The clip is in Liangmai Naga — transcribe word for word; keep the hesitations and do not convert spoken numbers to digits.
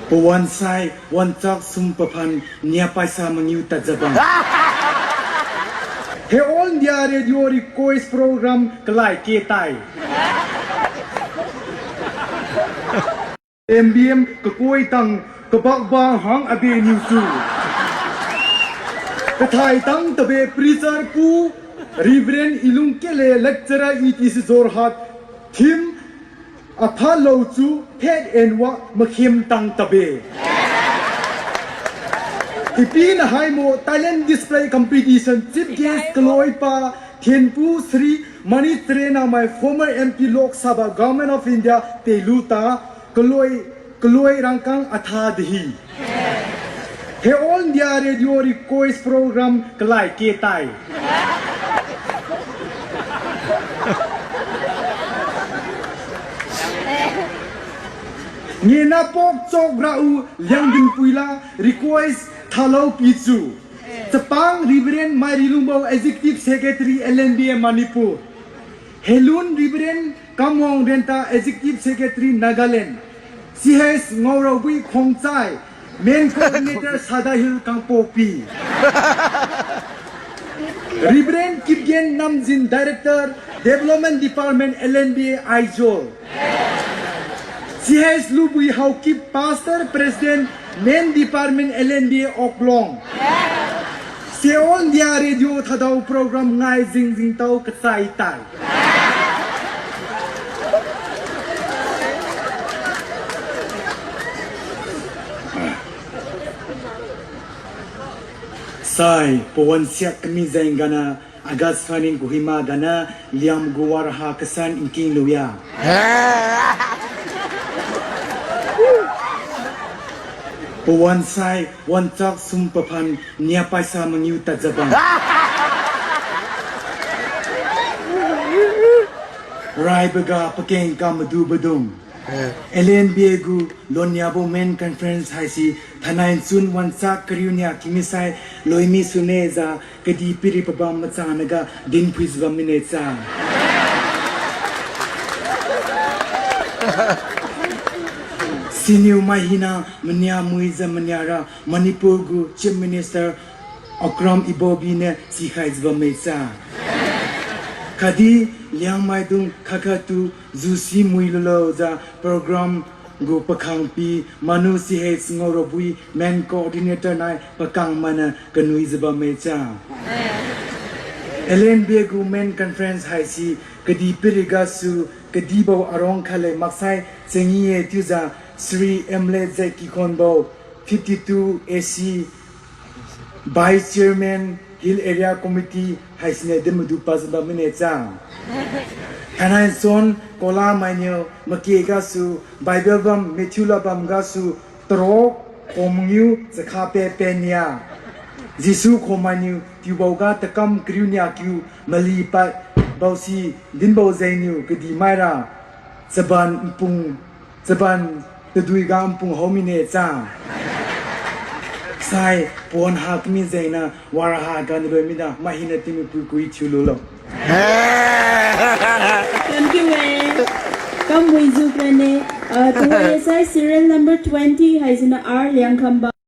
Pawan sai, wanchak sum paphan, nia paisa mangiu tadjabang. He All India Radio request program kalai ke tai. M B M kakoi tang kabakba hang abe niu su. Kathai tang tabe preacher pu Reverend Ilung Kele, lecturer E T C Jorhat, theme Atha Lo Chu Phet En Wa Makhem Tang Tabe. Ipina haimo talent display competition chief guest kaloi pa Thenpu Sri Mani Trenamai, former M P Lok Sabha, Government of India, Teluta, kaloi, kaloi rangkang atha dahi. He All India Radio request program kalai ke tai. Ngena pok chok rau Liangdinpuila request thalo pichu. Chapang Reverend Mairi Lungbo, Executive Secretary, L N B A Manipur. Helun Reverend Kamwang Renta, Executive Secretary, Nagaland. C H Ngaoraobui Khongchai, Main Coordinator, Sadar Hill, Kangpokpi. Reverend Kipgen Namjin, Director, Development Department, L N B A Aizawl. C H Lubui Haokip, Pastor, President, Main Department, L N B A Oklong. He All India Radio thadao program ngai jingjing tao kachai tai. Sai, pawan siak kami jeng gana, August fining Kohima gana, Liangmai gu waraha kasan nking luya. Pawan sai, wanchak sum paphan, nia paisa mangiu tadjabang. Raiboga pakeng ka madu badung. L N B A gu loniabo main conference haise thainai chun wanchak kariu nia kimi sai loimi sune jiu kadihpiri pabam machang naga dinphuijiu bam mine cha. Siniu mai hina mania muijiu maniara Manipur gu Chief Minister Okram Ibobi niu sikhaijiu bamme cha. Khatdi Liangmaidung khat-khat tu jusi mui lulo jiu program gu pakhangpi Manu C H Ngaoraobui Main Coordinator nai pakang mainiu kanuijiu bamme cha. L N B A gu main conference haise kadihpiri gasu kadibo arong khatle maksai changi-e chiujiu Shri M L A Z Kikhonbo, fifty-two A C, Vice Chairman, Hill Area Committee haisiniu din madu pajiu bam mine cha. Thainai chun kola mainiu make gasu Bible bam, Matthew lad bam gasu taro, khomngiu chakha pe pe nia. Jesu khomainiu tiuboga takam kariu nia kiu mali pad baosi dinbo jengniu kadihmaira chaban npung, chaban tadui ga npung hao mine cha. Sai, pawan ha kami jengniu waraha ganiu loi mina, mai hina timi pui kui thiu lulo. Thank you, eh. Kamwijiu kane, ah, tuhoi sai serial number twenty haisiniu R Liangkhamba.